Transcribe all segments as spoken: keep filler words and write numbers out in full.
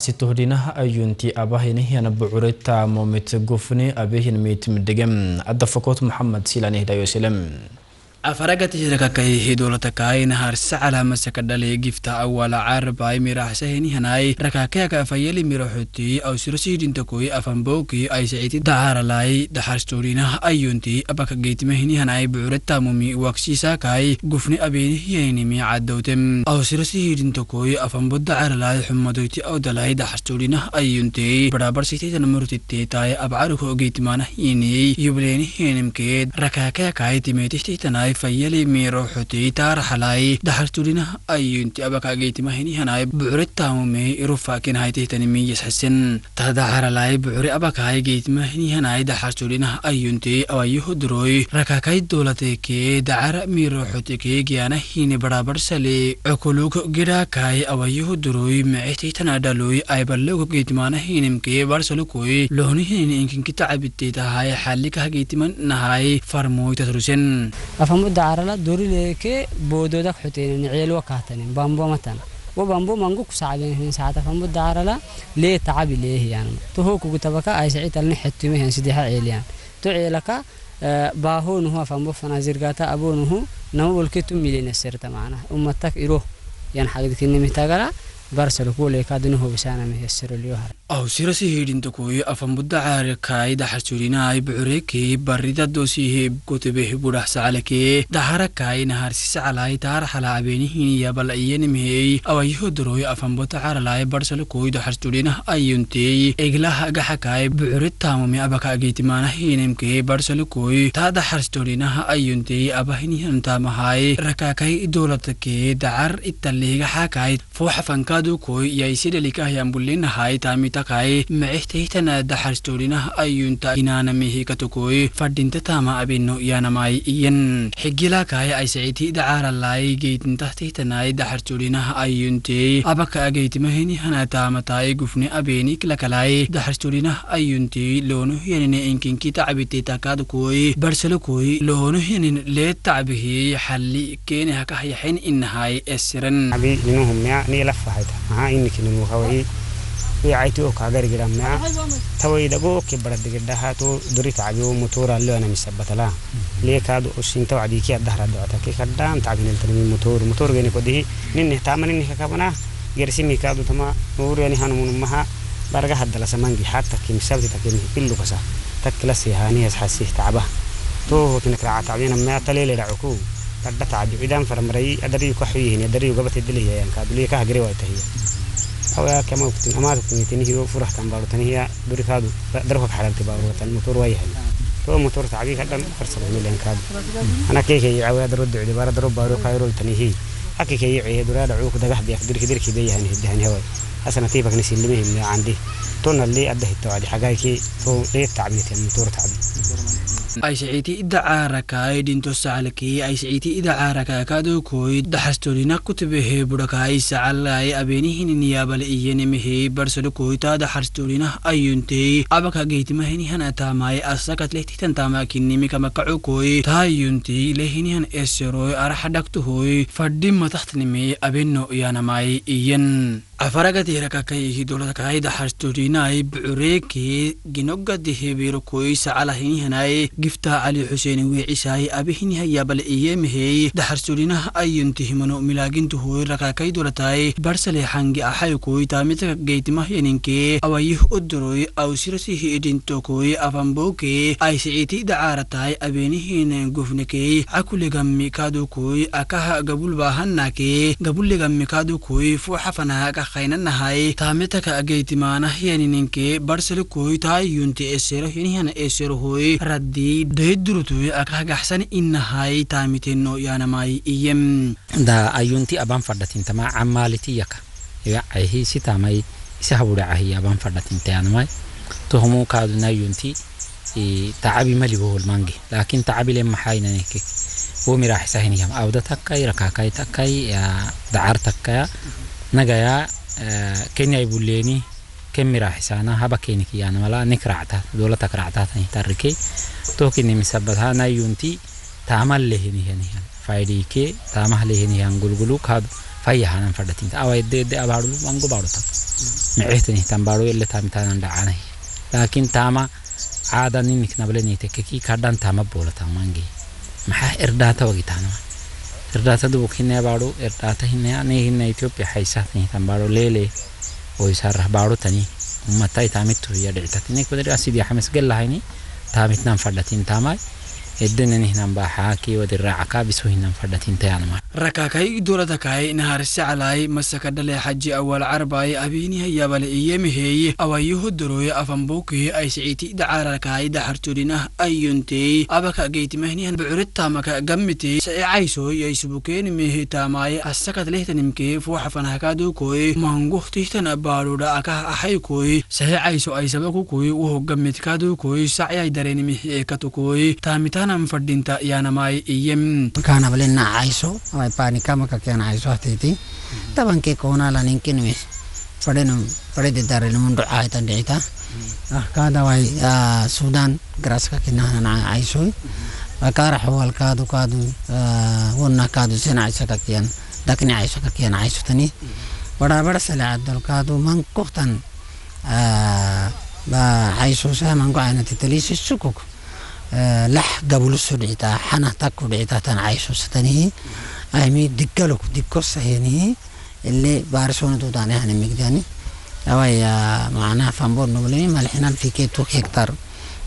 Sitohdina ayunti aba hini hiyan bu'ure tamomit gufni abi hin miit midegem. Adda fokot Muhammad Silani hidayo selem. Afara gati hira kakai dowlata kai nahar sa'ala masaka dale gifta awala arba mira sahini hanai raka kaya ka fayali mira huti au siro sidin tokoi afan boki ai sa'iti da'ara lai dahar sitohdina ayunti aba ka geitima hini hanai bu'ure tamomi waksi sakai gufni abi hini hiyan mi addotem. Au siro sidin tokoi afan bo da'ara lai humma doiti au dalai dahar sitohdina ayunti barabar siti tana murti te tai ab'aru ko geitimana hini yubleni hinim ke raka kaya kai timi tihti tanai fayali miro huti tara halai dahar sitohdina ayunti aba ka geitima hini hanai bu'ure tamomi irufa kin hai tihti tani mi yas hasen. Tada haralai bu'ure aba ka geitima hini hanai dahar sitohdina ayunti awayu huduroi raka kai dowlate ke da'ara miro huti ke giana hini barabar sali okoluk gida kai awayu huduroi me'eti tana daloi ai ballo geitimana hinim ke bar sali koi lohoni hini inkin kita abiti tahai hali ka geitima nahai farmoi taturusen. Afan bo da'ara la dori leke bodo dak hutene ni elwa kahtani bambo matan. Wo bambo mangu kusa abin hin saata afan bo da'ara la le ta'abi le hiyan. To ho kugu tabaka ai sa'i talni hettu me hin sidiha eliyan. To elaka, eh, baho nuhu afan bo fana zirgata abo nuhu nama bolke tu milene serta mana. Ummatak iro yan hagid kinni mitagara bar sali ko le kadunu ho bisana mi hessero liyo har. Au siro sidin tokoi afan bo da'ara kai dahar sitohdina ai bu'ure ke barida dosi he kotebe he budah sa'ala ke dahara kai nahar si sa'ala ai tara hala abeni hini yabala iyeni mi hei awayu huduroi afan bo da'ara lai bar sali koi dahar sitohdina ayunti egla haga hakai bu'ure tamomi aba ka geitimana hinim ke bar sali koi ta dahar sitohdina ayunti aba hini han tamahai raka kai dowlata ke da'ar itali ga hakai fo hafan kadu koi yai sida lika hayan bullin hai tamita kai me'eti tana dahar sitohdina ayunta inana mi hikatu koi fadinta tama abin no yana mai iyan. Higila kai ai sa'iti da'ara lai geitinta tihtanai dahar sitohdina ayunti aba ka geitima hini hana tamatai gufni abeni kila kalai dahar sitohdina ayunti lono hiyanine inkin kita abiti takadu koi bar sali koi lono hiyanin le ta'abi hi hali kene haka haya hin inahai eseren. Abi ninu humya ni lafa haita. Aha, ini kinu mu kawai. Wi aiti o ka gari gira mya. Tawai dago ke bara digi daha to duri ta'abi o motora lo ana misabatala. Le kadu o sinta wa diki adahra do atake kadam ta'abi nil tanmi motor. Motor gene ko dihi. Ninne tama ninne ka kabana. Gersi mi kadu tama nuru yani hanu munu maha. Barga haddala samangi hatta kim sabti takim illu kasa. Tak kelas ya hani has hasi ta'aba. To ho kina kira ta'abi na mya talele da uku. Kadda ta'abi idan faramrai adari yuka huyi hini adari yuka bati dili ya yan kadu le ka hagre wa tahiya. Awa kama uktin ama uktin tini hiyo furah tan baru tani hiya duri kadu. Daro ka haram ti baru tan motor wa yahan. To motor ta'abi kadam farsal ni len kadu. Ana ke ke awa daro du de bara daro baru kairul tani hi. Ake ke ye dura da uku dagah biak duri ki duri ki be yahan hidda hani hawa. Asana ti bakni silmi himmi andi. To nalli adda hitto adi hagai ki to le ta'abi ti motor ta'abi. Ai sa'iti da'ara kai dinto sa'ala ki ai sa'iti da'ara ka kadu koi dahar sitohdina kutube he buda kai sa'ala ai abeni hini ni abale iyeni mi he bar sali koi ta dahar sitohdina ayunti aba ka geitima hini hana tamai asakat le titan tama kinni mi kama ka ukoi ta ayunti le hini han esero ara hadak tu hoi fadin matahtani mi abenno yana mai iyan. Afara gati hira kakai hi dowlata kai dahar sitohdina ai bu'ure ke ginogga dihe biro koi sa'ala hini hanai gifta Ali Hussein wi isai abi hini haya bale iye mi hei dahar sitohdina ayunti himano milagin tu hoi raka kai dowlata ai bar sali hangi ahai koi tamita geitima hiyanin ke awayi uduroi au siro si hi idin tokoi afan bo ke ai sa'iti da'ara tai abeni hini gufni ke akule gammi kadu koi akaha gabul bahan na ke gabul le gammi kadu koi fu hafana ka khainan na hai tamita ka geitimana hiyanin ke bar sali koi ta ayunti esero hini hana esero hoi raddi de durutu aka gahsan inna hai tamiten no yana mai iyem. Da ayunti aban faddatin tama amaliti yaka. Ya ai hi si tamai si habura ahi aban faddatin te yana mai. To homo kadu na ayunti i ta'abi mali bohol mangi. Lakin ta'abi le mahaina neke. Wo mira hisa hini yam. Awda takkai, rakakai takkai, ya da'ar takkai. Nagaya, eh, Kenya ibuleni. Ken mira hisana haba keni ki yana mala nek ra'ata. Dowlatak ra'ata tani tarike. To kini misabat ha na ayunti tamal le hini hini han. Faidi ke tamah le hini han gulgulu kadu. Fayya hanan fadhatinta. Awa edde edde abaru mango baru ta. Me'ehte ni tambaru elle tamitanan da anahi. Lakin tama ada ni nik nable ni teke ki kadan tama bola tamangi. Maha erdata wagi tanama. Erdata du buk hinne baru, erdata hinne, ne hinne Ethiopia haisa ni tambaru lele. Oi sarah baru tani. Ummatai tamit tu ya de tati ne kudri asidi hames gella haini. Tamit nan fadhatin tamai. Edden ni nan ba haki wadi ra'aka bisu hinan fadhatin tayanama. Rakakai doradakai naharsa alai masaka dale haji awal arbai abini haya bale iyem hei awa yuhu duroi afan boki ai si'iti da arakai da hartudina ayunte abaka geiti mahni han bu'urit tamaka gammiti sa aiso yai subuke ni mehe tamai asakat lehtanim ke fu hafan hakadu koi manguh tihtan baru da aka ahai koi sa aiso ai sabaku koi uhu gammit kadu koi sa ai darenim he katu koi tamitanan fadinta yanamai iyem. Kana balen na aiso, awai pani kama kakian aiso hatiti. Taban ke kona la ninkin we. Fade no, fade de dare no mundo ai tan de ita. Ah, kada wai, ah, Sudan, gras kakian na aiso. Akara hawal kadu kadu, ah, wonna kadu sena aiso kakian. Dakni aiso kakian aiso tani. Bada bada sale adol kadu mangkoh tan. Ah, ba aiso sa mangkoh aina titali sisukuk. Eh, lah gabulu sudita, hana taku dita tan aiso satani. Ai mi diggaluk, dikkos sahini. Ille bar sonu tu tane hane migdani. Awai ya, mana fambor no bole mi, malhinal fike tu hektar.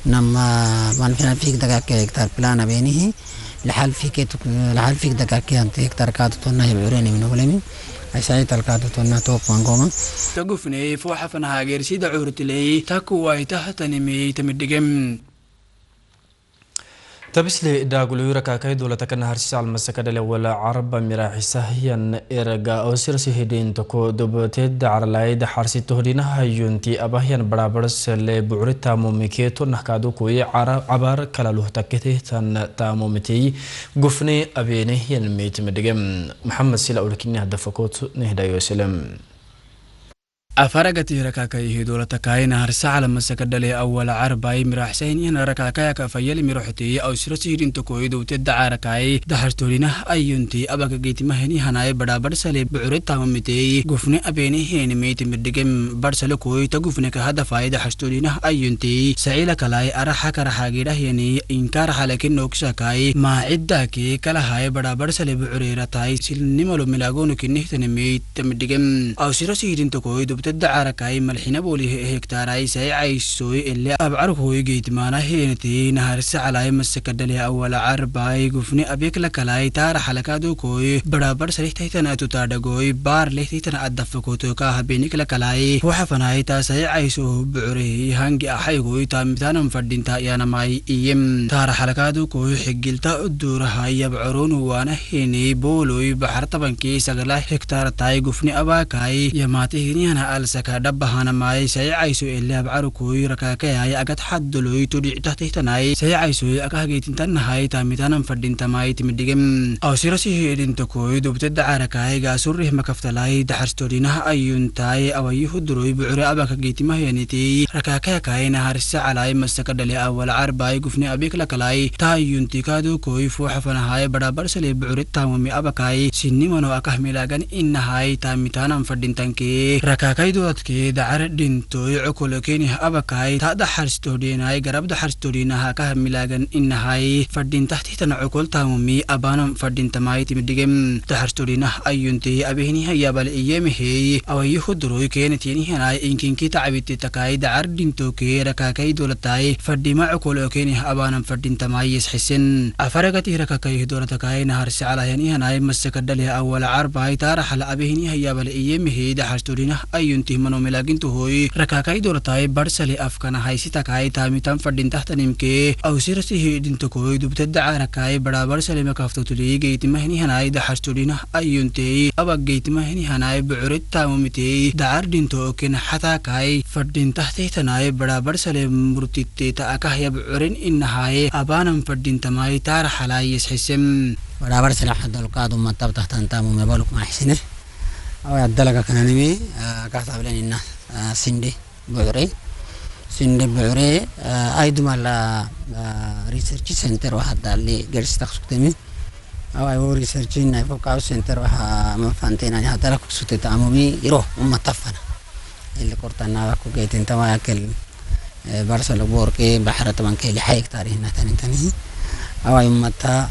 Nam, ah, malhinal fik daga ke hektar plan abeni hi. Lahal fike tu, lahal fik daga ke ante hektar ka tu tonna hi bure ni no bole mi. Ai sai tal ka tu tonna tok mangoma. Tagufne fo hafan hager sida urtilei, taku wai tahtani mi tamidigem. Tabisle dagului rakakai dowlata ka naharsa almasaka dale wala arba mira hisahiyan erga osir sihidin toko dobte da arlai da harsi tohdina hayunti abahiyan barabar sale bu'uri tamumi ke tonna kadu koi abar kalaluh takete tan tamumi tei gufne abene hiyan mei tamidigem. Muhammad Sila ulkinni hadda fakot nehda yoselem. Afara gati rakakai hi dowlata kai naharsa almasaka dale awal arbai mira hisahin iyan rakakai aka fayali mira hiti au sira sihidin tokoi dowte da arakai da hartolina ayunti abaka geiti mahni hanai barabar sale bu'uri tamumi tei gufne abene heni mei tamidigem bar sale koi ta gufne ka hadafai da hartolina ayunti saila kalai ara hakara hagida heni inkara halakin noksa kai ma idda ke kala hai barabar sale bu'uri ratai silni malu milago nukinni hitani mei tamidigem. Au sira sihidin tokoi dubte da arakai malhina boli hektarai sai aisoi elle ab'ar hoi geiti mana heniti naharsa alai masaka dale awal arbai gufne abek la kalai tara halaka dokoi barabar sale taitana tuta dagoi bar le taitana adda fokoto ka habeni kala kalai fu hafanai ta sai aiso bu'uri hangi ahai hoi tamitanan fadinta yanamai iyem tara halaka dokoi higilta udura hai ab'aronu wana hini boloi bahar tabanki sagala hektar tai gufni abakai yamati hini hana alsaka dabba hanamai sai aiso elle ab'arukoi rakakai ai agat haddoloi tudi tahtitanai sai aiso aka hageitintan hai tamitanan fadintamai timidigem. Au sira sihidin tokoi dubte da arakai ga surrih makaftalai da harstodina ayuntai awayi huduroi bu'uri abaka geiti mahiyaniti rakakai kai naharsa alai masaka dale awal arbai gufni abik la kalai ta ayunti kadu koi fu hafanahai barabar sale bu'uri tamumi abakai sinni mano aka milagan innahai tamitanan fadintanke rakakai dowlatke da ar dintoi okolo keni abakai ta da harstodinai garab da harstodina haka milagan innahai fadinta tana okol tamumi abanan fadintamai timidigem. Taharstodina ayunti abihini haya bal iyem hei awayi huduroi keni tini hanai inkinki ta'abiti takai da ar dintoke rakakai dowlatai fadima okol okeni abanan fadintamai yishisen. Afara gati rakakai dowlatakai naharsa alahani hanai masaka dale awal arbai tara hala abihini haya bal iyem hei da harstodina ayunti mano milagintu hoi rakakai dowlatai bar sale afkana haisi takai tamitan fadinta tanimke au sira sihidin tokoi dubte da arakai barabar sale makaftotuli geiti mahni hanai da harstodina ayunti aba geiti mahni hanai bu'uri tamumiti da ar dinto oken hatakai fadinta titanai barabar sale murtitte ta aka haya bu'urin innahai abanan fadintamai tara halai yishisen. Barabar sale hadol kadu matab tahtan tamumi baluk mahisine. Awa adda laga kananimi, ah, kahta balen inna, ah, sinde. Bu'uri. Sinde bu'uri, ah, aidumala, ah, research center wahadali geris taksuktemi. Awai, o research nai focus center baha ma fantena ni hatara kusute ta amumi iro umma tafana. Ele kortana ba ku getin tama yakel, eh, barsalo borke bahara taman keli haik tari na tani tani. Awai, umma ta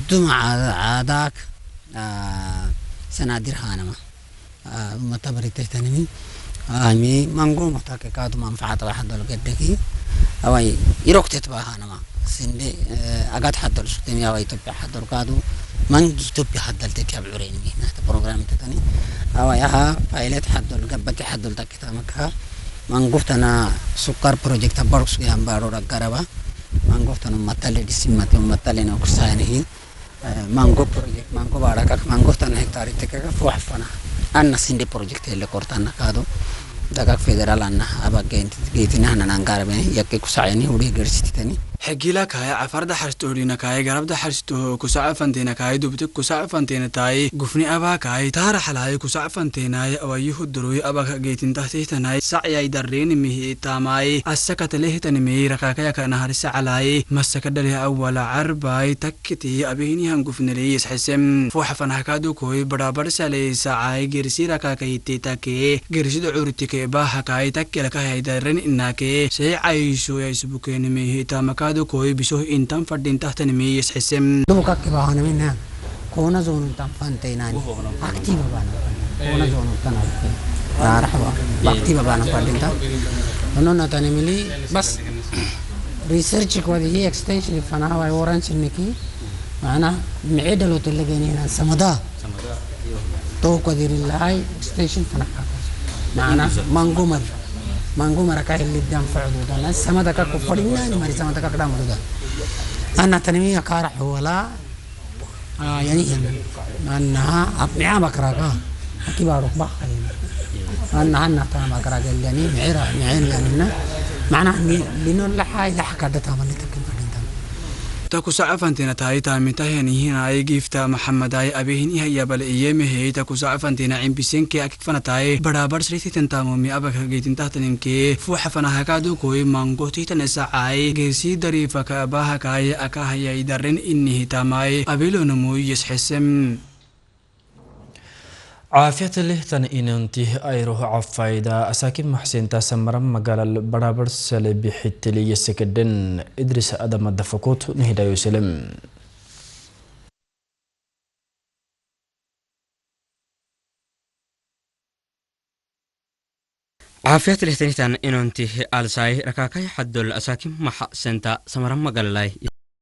duma a-, adak, ah, sanadir hanama. Ah, umma ta bari teh tanimi. Ah, mi mango umma ta ke kadu manfaat ba hadol gedde ki. Awai, irok tet ba hanama. Sinde, eh, agat hadol sutemi awai Ethiopia hadol kadu. Mangi Ethiopia hadol te ke abure ni. Na ta program te tani. Awai, aha, pilot hadol, gabbati hadol ta kita maka. Mango tana sukar project ta barus ke ambaro ragaraba. Mango tana matale disim mate matale na uksayani hi. Eh, mango project, mango bara kak, mango tana hektar ite kak, fuh fana. Anna sinde project hele kortana kadu. Daga federal anna, aba genti, genti na na nangara bene, yakke kusayani, uri gersiti tani. Hegila kaya, afar da harsto uri na kaya, garab da harsto, kusa fantena kaya, dubte kusa fantena tai, gufni aba kaya, tara halai kusa fantena, awa yuhudurui, aba ka getin tahti tanai, sa'yai darreni mihi tamai, asa katale hitani mihi, raka kaya ka nahari sa'alai, masa kadale awala arbai, tak kiti abihini han gufnele yes hesem. Fuh fana kadu koi barabar sale sa'ai gersi raka kaite take. Gersi do urti ke ba hakai take laka hai darren inna ke. Se aisu ya isbuken mi hita makadu koi biso intan fadin tahtan mi yes hesem. Dubu kak ke bahana mi na. Kona zone tan fante nani. Aktif bana. Kona zone tan aktif. Arah ba. Aktif bana fadin ta. Ono na tani mili bas. Research ko di extension fana wa orange niki. Maana, mi'e dalo tele geni na samada. Samada, iyo. To ko diri lai extension fana ka. Maana, mango mari. Mango mara ka hili dan fa'udu dan. Samada ka ko fadin na ni mari samada ka kadam da. Anna tani mi akara wala. Ah, yani, yani. Anna, ap-, mi'a bakra ka. Aki baruk bak, yani. Anna, anna ta bakra ka, yani, mi'ira, mi'in, yani, na. Maana, ni, lino lahai, lahka da taman ni takin fadin taman. Takusa afantina tai tami tahe ni hina ai gifta Muhammad ai abihin iha ya bale iye mehe takusa afantina impisin ke akik fana tai barabar sri titan tamu mi abak hagitin tahtanin ke fuh fana hakadu koi mango titan esa ai gesi dari faka baha kai aka haya idarin ini hitamai abilo namu yes hesem. Caafiyad leh tan inanti ayroh caafayda asakin maxsinta Samaram magaalal barabar sale bixitili yesekeden Idris Adama Dafakot nihidayo selem. Caafiyad leh tan inanti alsai rakakai xaddol asakin maxsinta Samaram magaalalai